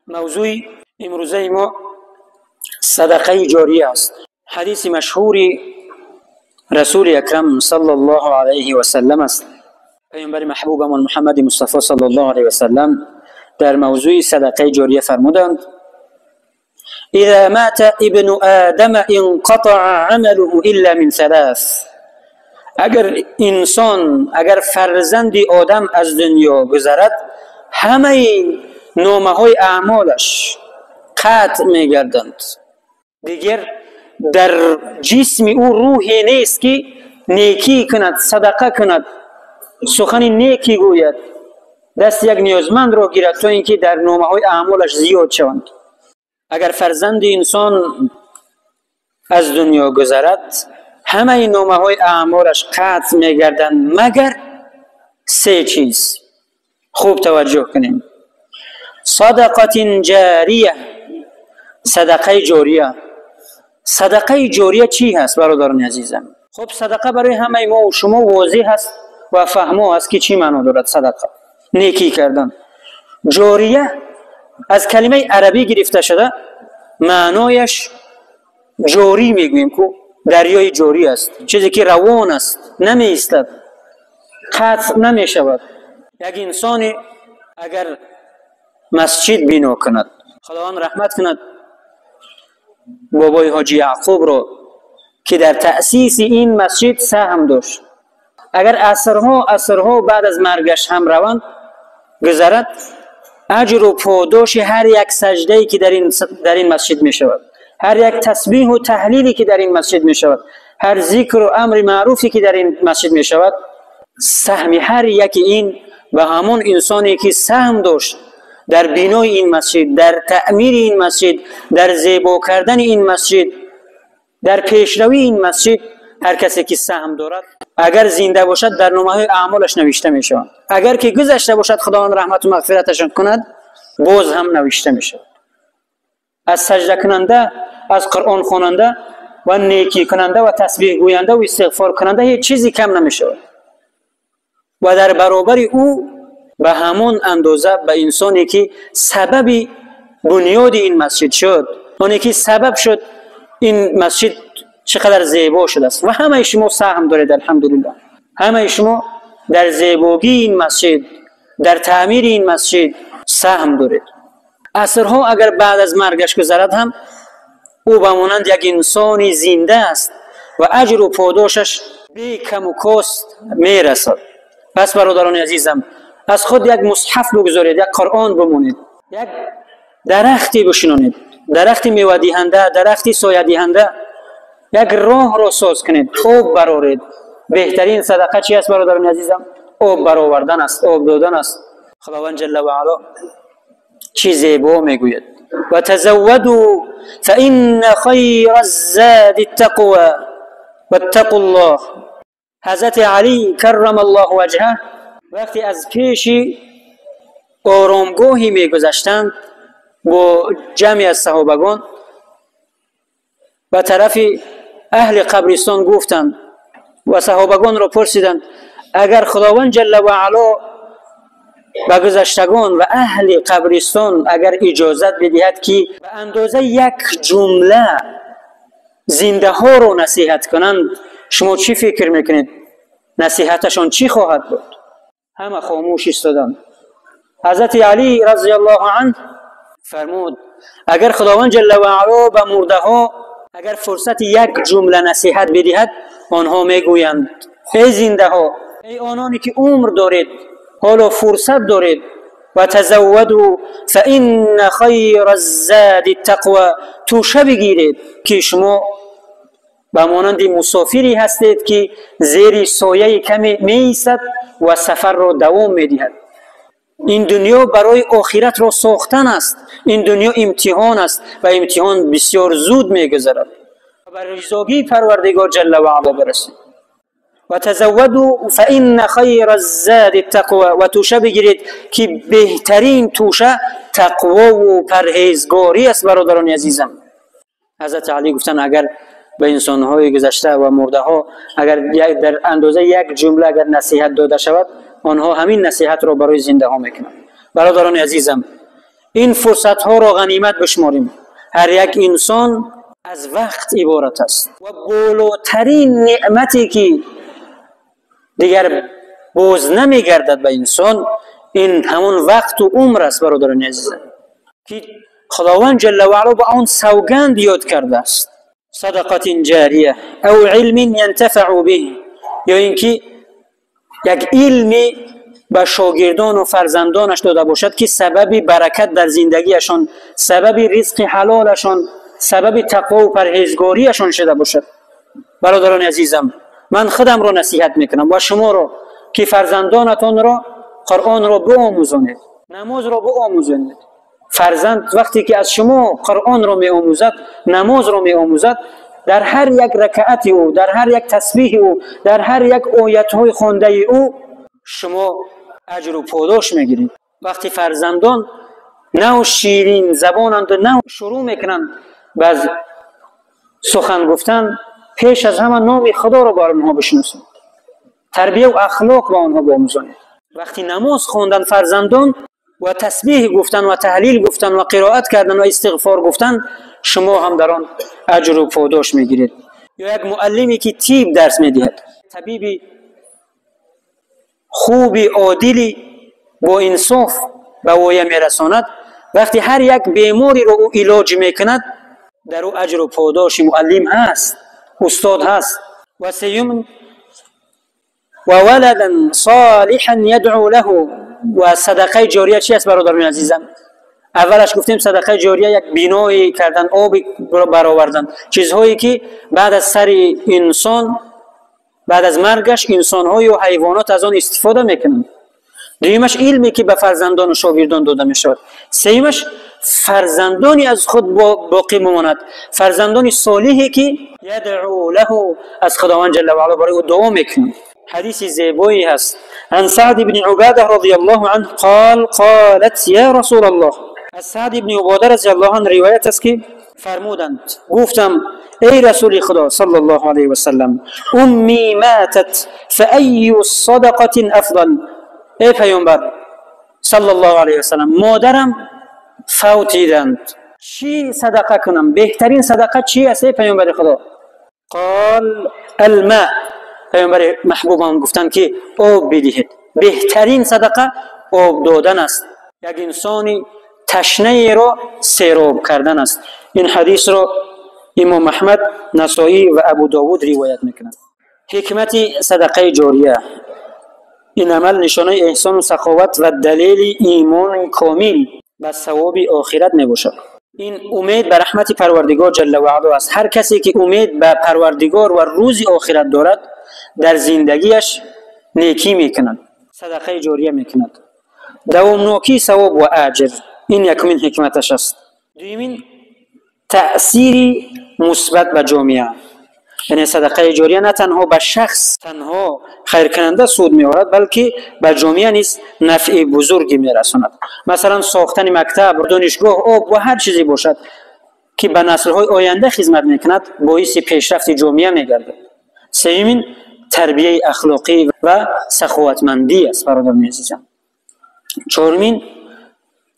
موضوع امروزه ما صدقه جاریه است. حدیث مشهور رسول اکرم صلی الله علیه و سلم است. پیامبر محبوبمان محمد مصطفی صلی الله علیه و سلم در موضوع صدقه جاریه فرمودند: اذا مات ابن آدم انقطع عمله الا من ثلاث. اگر انسان، اگر فرزند آدم از دنیا گذرد، همه نامه های اعمالش قطع میگردند. دیگر در جسم او روحی نیست که نیکی کند، صدقه کند، سخن نیکی گوید، دست یک نیازمند را گیرد تا اینکه در نامه های اعمالش زیاد شوند. اگر فرزند انسان از دنیا گذرد، همه نامه های اعمالش قطع میگردند مگر سه چیز. خوب توجه کنیم. صدقه جاریه، صدقه جاریه. صدقه جاریه چی هست برادران عزیزم؟ خب صدقه برای همه ما و شما واضح هست و فهمو هست که چی معنا دارد صدقه، نیکی کردن. جاریه از کلمه عربی گرفته شده، معنایش جاری میگوییم که دریای جاری است، چیزی که روان است، نمی ایستد، قطع نمی شود. یک انسان اگر مسجد بنا کند، خداوند رحمت کند بابای حاجی یعقوب را که در تأسیس این مسجد سهم داشت، اگر عصرها بعد از مرگش هم روند گذرد، اجر و پاداش هر یک سجده‌ای که در این مسجد می شود، هر یک تسبیح و تهلیلی که در این مسجد می شود، هر ذکر و امر معروفی که در این مسجد می شود، سهم هر یک این به همون انسانی که سهم داشت در بینای این مسجد، در تعمیر این مسجد، در زیبا کردن این مسجد، در پیشروی این مسجد، هر کسی که سهم دارد اگر زنده باشد در نامه اعمالش نوشته می شود، اگر که گذشته باشد خداوند رحمت و مغفرتش کند باز هم نوشته می شود. از سجده کننده، از قرآن خواننده و نیکی کننده و تسبیح گوینده و استغفار کننده هیچ چیزی کم نمی شود و در برابر او به همون اندازه به انسانی که سبب بنیاد این مسجد شد، اونی که سبب شد این مسجد چقدر زیبا شده است و همه شما سهم دارید الحمدلله، همه شما در زیبایی این مسجد، در تعمیر این مسجد سهم دارید. عصرها اگر بعد از مرگش گذرد هم او به مانند یک انسان زنده است و اجر و پاداشش بی کم و کاست میرسد. پس برادران عزیزم، از خود یک مصحف بگذارید، یک قرآن بمونید، یک درختی بشنونید، درختی میوه دهنده، درختی سایه دهنده، یک راه را ساز کنید، آب برآورید. بهترین صدقه چی است برادران عزیزم؟ آب برآوردن است، آب دادن است. خداوند جل و علا چی زیبا میگوید: و تزودوا فإن خیر الزاد التقوى واتقوا الله. حضرت علی کرم الله وجهه وقتی از پیش آرامگاهی میگذشتند با جمعی از صحابگان، به طرف اهل قبرستان گفتند و صحابگان را پرسیدند: اگر خداوند جل و علا به گذشتگان و اهل قبرستان اگر اجازت بدهد که به اندازه یک جمله زنده ها را نصیحت کنند، شما چی فکر میکنید؟ نصیحتشان چی خواهد بود؟ همه خاموش ایستادند. حضرت علی رضی الله عنه فرمود: اگر خداوند جل و علا به مرده ها اگر فرصت یک جمله نصیحت بدهد، آنها میگویند: ای زنده ها، ای آنانی که عمر دارید، حالا فرصت دارید، و تزودوا فإن خیر الزاد التقوى، توشه بگیرید که شما به مانند مسافری هستید که زیر سایه کمی می ایستد و سفر را دوام می دهد. این دنیا برای آخرت را ساختن است. این دنیا امتحان است و امتحان بسیار زود می گذرد. بر رضاگی پروردگار جل و علا برسید. و تزودوا فإن خیر الزاد التقوى، و توشه بگیرید که بهترین توشه تقوا و پرهیزگاری است. برادران عزیزم، حضرت علی گفتن اگر به انسان‌های گذشته و مرده ها اگر در اندازه یک جمله اگر نصیحت داده شود، آنها همین نصیحت را برای زنده ها میکنند. برادران عزیزم، این فرصت ها را غنیمت بشماریم. هر یک انسان از وقت عبارت است و بالاترین نعمتی که دیگر باز نمیگردد به انسان این همون وقت و عمر است برادران عزیزم، که خداوند جل و علا به آن سوگند یاد کرده است. صدقة جاریه او علم ینتفع به، یا اینکه یک علمی به شاگردان و فرزندانش داده باشد که سبب برکت در زندگیشان، سبب رزق حلالشان، سبب تقوا و پرهیزگاریشان شده باشد. برادران عزیزم، من خودم را نصیحت میکنم و شما را که فرزندانتان را قرآن را بیاموزانید، نماز را بیاموزانید. فرزند وقتی که از شما قرآن را میآموزد، نماز را میآموزد، در هر یک رکعت او، در هر یک تسبیح او، در هر یک آیت های خوانده او شما اجر و پاداش میگیرید. وقتی فرزندان نو شیرین زبانند و نو شروع میکنند به سخن گفتن، پیش از همه نام خدا را بر آنها بشناسند، تربیه و اخلاق به آنها بیاموزانید. وقتی نماز خواندن فرزندان و تسبیح گفتن و تهلیل گفتن و قرائت کردن و استغفار گفتن، شما هم در آن اجر و پاداش میگیرید. یا یک معلمی که طب درس میدهد، طبیبی خوبی عادلی با انصاف به وایه میرساند، وقتی هر یک بیماری رو او علاج میکند، در او اجر و پاداش معلم هست، استاد هست. و سیوم و ولدا صالحا یدعو له. و صدقه جاریه چی است برادران عزیزم؟ اولش گفتیم صدقه جاریه یک بینایی کردن، آب برآوردن، چیزهایی که بعد از سر انسان، بعد از مرگش انسان‌های و حیوانات از آن استفاده میکنند. دویمش علمی که به فرزندان و شاگردان داده میشود. سیمش فرزندانی از خود باقی میماند، فرزندانی صالحی که یدعو له، از خداوند جل و علا برای او دعا میکنند. حدیث زیبایی هست. عن سعد بن عباده رضی الله عنه قال قالت یا رسول الله. از سعد بن عباده رضی الله عنه روایت است که فرمودند، گفتم ای رسول خدا صلی الله علیه و سلم، امی ماتت فای صدقه افضل. ای پیامبر صلی الله علیه و سلم، مادرم فوتیدند، چی صدقه کنم؟ بهترین صدقه چی است ای پیامبر خدا؟ قال الماء. پیامبر محبوبم گفتند که آب بدهید. بهترین صدقه آب دادن است، یک انسانی تشنه را سیراب کردن است. این حدیث را امام احمد، نسائی و ابو داود روایت میکنند. حکمت صدقه جاریه: این عمل نشانه احسان و سخاوت و دلیل ایمان کامل به ثواب آخرت میباشد. این امید به رحمت پروردگار جل و علا است. هر کسی که امید به پروردگار و روز آخرت دارد، در زندگیش نیکی میکند، صدقه جاریه میکند. دوامناکی ثواب و اجر، این یکمین حکمتش است. دومین، تأثیر مثبت به جامعه. یعنی صدقه جاریه نه تنها به شخص تنها خیر کننده سود می‌آورد، بلکه به جامعه نیز نفع بزرگی می‌رساند. مثلا ساختن مکتب، دانشگاه، آب و هر چیزی باشد که به نسل‌های آینده خدمت می‌کند، باعث پیشرفت جامعه می‌گردد. سومین، تربیه اخلاقی و سخاوتمندی است برادران عزیزم. چهارمین،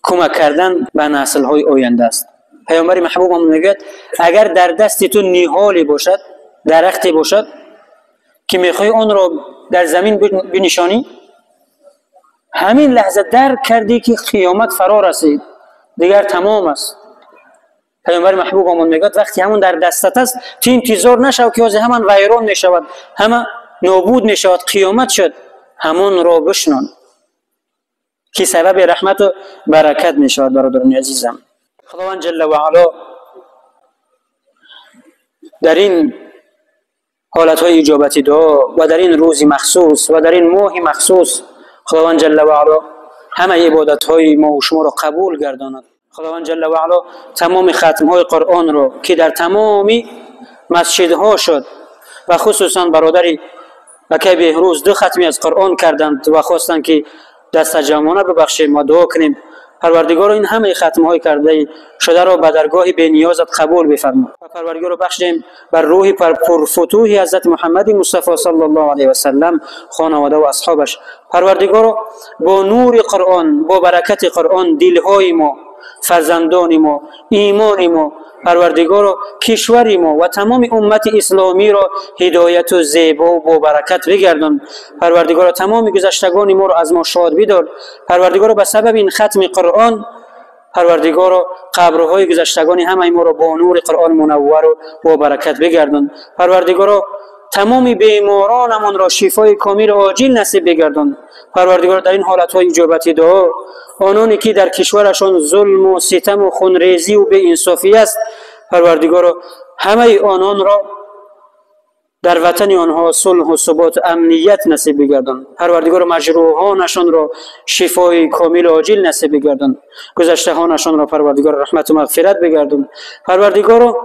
کمک کردن به نسل‌های آینده است. پیامبر محبوب هم میگوید اگر در دست تو نهالی باشد، درختی باشد که میخوای آن را در زمین بنشانی، همین لحظه درک کردی که قیامت فرا رسید، دیگر تمام است. پیامبر محبوب هم میگوید وقتی همون در دستت است، تو انتظار نشو که از همان ویران میشود، همه نابود میشود، قیامت شد، همون را بشنان که سبب رحمت و برکت میشود. برادران عزیزم، خداوند جل و علا در این حالتهای اجابت دعا و در این روز مخصوص و در این ماه مخصوص، خداوند جل و علا همه عبادتهای ما و شما را قبول گرداند. خداوند جل و علا تمام ختمهای قرآن را که در تمام مسجدها شد و خصوصا برادری بکی بهروز 2 ختمی از قرآن کردند و خواستند که دست جمعانه ببخشیم و دعا کنیم. پروردگار این همه ختم‌های کرده شده را به درگاه بی نیازت قبول بفرما و پروردگار را بخشیم بر روح پرفتوح حضرت محمد مصطفی صلی الله علیه و سلم، خانواده و اصحابش. پروردگار با نور قرآن، با برکت قرآن دلهای ما، فرزندان ما، ایمان ما، پروردگارا کشور ما و تمام امت اسلامی را هدایت و زیبا و با برکت بگردان. پروردگارا تمام گذشتگان ما را از ما شاد بدار. پروردگارا به سبب این ختم قرآن، پروردگارا قبرهای گذشتگان همه ما را با نور قرآن منور و با برکت بگردان. پروردگارا تمام بیمارانمان را شفای کامل و عاجل نصیب بگردان. پروردگار در این حالتهای اجابت دعا، آنانی که در کشورشان ظلم و ستم و خونریزی و بی‌انصافی است، پروردگار همه آنان را در وطن آنها صلح و ثبات و امنیت نصیب بگردان. پروردگار مجروحانشان را شفای کامل و عاجل نصیب بگردان. گذشتهانشان را پروردگار رحمت و مغفرت بگردان. پروردگار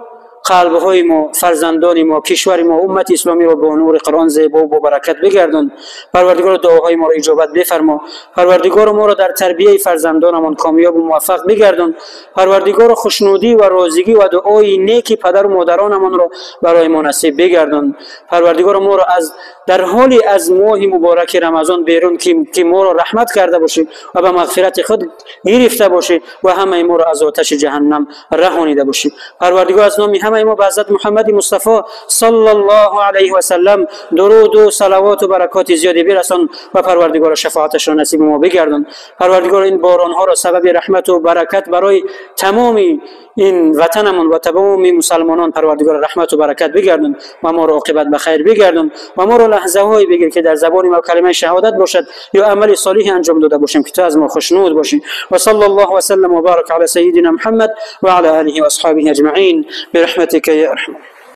قلبهای ما، فرزندان ما، کشور ما، امت اسلامی را با نور قرآن زیبا و با برکت بگردان. پروردگار دعاهای ما را اجابت بفرما. پروردگار ما را در تربیه فرزندانمان کامیاب و موفق بگردان. پروردگار خوشنودی و راضیگی و دعای نیک پدر و مادرانمان را برای ما نصیب بگردان. پروردگار ما را از در حالی از ماه مبارک رمضان بیرون که ما را رحمت کرده باشی و به مغفرت خود گرفته باشی و همه ما را از آتش جهنم رهانیده باشی. پروردگار از نام همه ما به حضرت محمد مصطفی صلی الله علیه و سلم درود و صلوات و برکات زیادی برسان و پروردگار شفاعتش را نصیب ما بگردان. پروردگار این باران ها را سبب رحمت و برکت برای تمام این وطنمون و تمام مسلمانان پروردگار رحمت و برکت بگردان و ما را عاقبت به خیر بگردان و ما را لحظه هایی بگیر که در زبان ما کلمه شهادت باشد یا عمل صالح انجام داده باشیم که تو از ما خوشنود باشی. و صلی الله و سلم و بارک علی سیدنا محمد و علی آله و اصحابه اجمعین برحمتك يا ارحم.